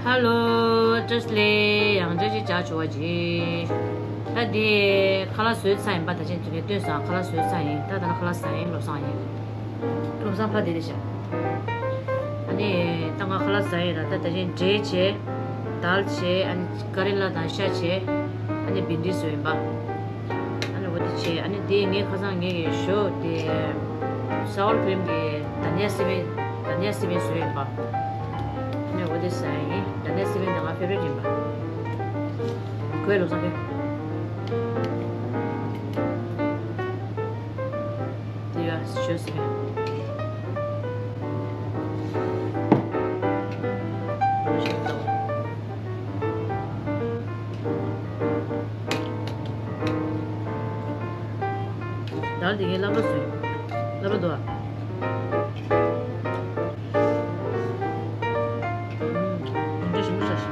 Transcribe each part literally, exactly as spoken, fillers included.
ཧ་ལོ། བཀྲ་ཤིས་བདེ་ལེགས། ཡང་བསྐྱར་ཅིག་ཇ་མཆོད་པ་བྱེད། ད་འདི་ཁ་ལག་བཟོས་ཚར་ཡིན་པ། ད་ཅན་དུས་ནས་སྟོན་སོང་། ཁ་ལག་བཟོས་ཚར་ཡིན། ད་ད་ལ་ཁ་ལག་ཟ་ཡིན། བློ་བཟང་ཡིན། བློ་བཟང་ཕ་དེ་རེད་ཤག་ཨ་ནི་ད་ང་ཁ་ལག་ཟ་ཡིན་ར། ད་ད་ཅན་འབྲས་བྱས། དལ་བྱས། ཨ་ནི་ཀ་རེ་ལ་དང་ཤ་བྱས། ཨ་ནི་བིན་ཌི་བཟོས་ཡིན་པ། ཨ་ནི་འོ་དེ་བྱས། ཨ་ནི་དེ་ངས་ཁ་སང་ངས་ཀྱི་ཞོ་དེ་སའོར་ཀྲིམ་གྱི་དྷ་ནི་ཡ་སི་བན། དྷ་ནི་ཡ་སི་བན་བཟོས་ཡིན་པ། ཨ་ནི་འོ་དེ་ཟ་ཡིན། དྷ་ནི་ཡ་སི་བན་དེ་ང་ཕེ་ཝ་རི་ཊི་ཡིན་པ། གོས་ལོ་ས་ཕེ། དེ་ཡ་ཞོ་སི་བན། དལ་དེ་ངས་སློབ་གྲྭ་བཟོས། སློབ་གྲྭ་འདུག་ཨ། ཨུམ། དེ་འདྲ་ཞིམ་པོ་ཤ་ཤ།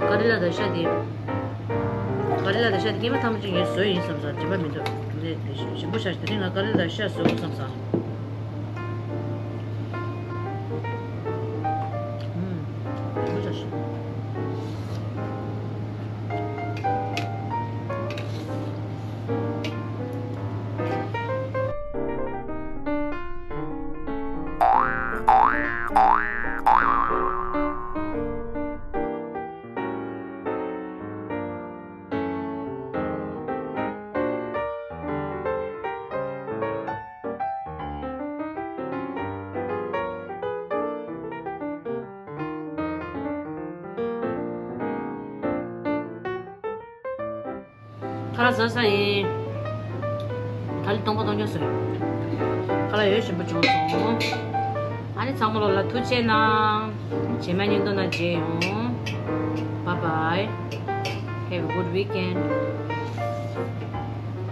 ཀ་རེ་ལ་དང་ཤ་དེ། ཀ་རེ་ལ་དང་ཤ་དེ་སྐྱེས་མ་ཐམས་ཅད་ངས་བཟོས་ཡིན་བསམ་ས། དྲན་པ་མི་འདུག་དེ་ཞིམ་པོ་ཤ་ཤ། དེ་རིང་ང་ཀ་རེ་ལ་དང་ཤ་བཟོས་དགོས་བསམ་ས། ཨུམ། ཞིམ་པོ་ཤ་ཤ། ཁ་ལག་ཟ་ས་ཡིན། ད་ལི་སྟོང་པ་སྟོང་རྐྱང་བཟོས། ཁ་ལག་ཡོད་ཞིམ་པོ་བྱུང་སོང་། ཨ་ནི་ཚང་མ་ལོ་ལ་ཐུགས་རྗེ་གནང་། རྗེས་མའི་སྙིང་དོན་ན་མཇལ་ཡོང་། Bye bye. Have a good weekend.